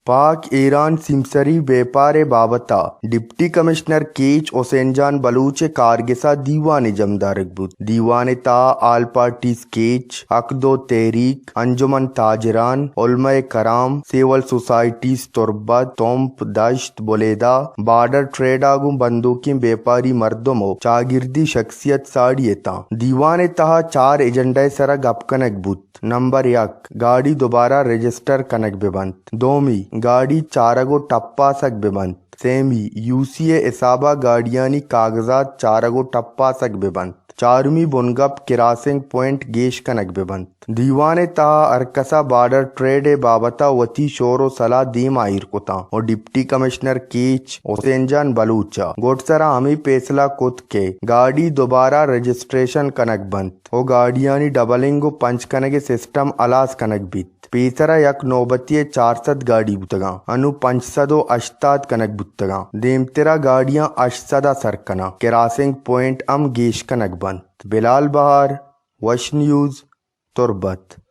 پاک ایران سیمسری بیپار ءِ بابت ءَ ڈپٹی کمشنر کیچ حسین جان بلوچ ءِ کارگس ءَ دیوانے جمدارگ بوت۔ دیوان ءِ تہا آل پارٹیز کیچ، حق دو تحریک، انجمن تاجران، علماء کرام، سول سوسائٹیز تربت، تمپ، دشت، بلیدہ، بارڈر ٹریڈ ءَ گوں بندوکیں بیپاری مردم ءُ چاگردی شخصیت ساڑی اتاں۔ دیوان ءِ تہا چار ایجنڈا ءِ سرا گپ کنگ بوت۔ نمبر یک، گاڑی دوبارہ رجسٹر کنگ بہ بنت۔ دومی، گاڑی چارگ ءُ ٹپاسگ بہ بنت۔ سیمی، یو سی ءِ حساب ءَ گاڑیانی کاغذات چارگ ءُ ٹپاسگ بہ بنت۔ چارمی بنگپ، کراسنگ پوائنٹ گیش کنگ بہ بنت۔ دیوان ءِ تہا ہر کس ءَ بارڈر ٹریڈ ءِ بابت ءَ وتی شور ءُ سلاہ دیم ءَ ایر کتاں ءُ ڈپٹی کمشنر کیچ حسین جان بلوچ ءَ گڈسرا ہمے پیسلہ کت کہ گاڑی دوبارہ رجسٹریشن کنگ بنت ءُ گاڑیانی ڈبلنگ ءُ پنچ کنگ ءِ سسٹم ہلاس کنگ بیت۔ پیسرا یک نوبتی ءَ چار سد گاڑی بوتگاں، انوں پنچ سد ءُ ہشتاد کنگ بوتگاں۔ دیمترا گاڑیاں ہشت سد ءَ سر کناں۔ کراسنگ پوائنٹ ہم گیش کنگ بنت۔ بلال بہار، وش نیوز، تربت۔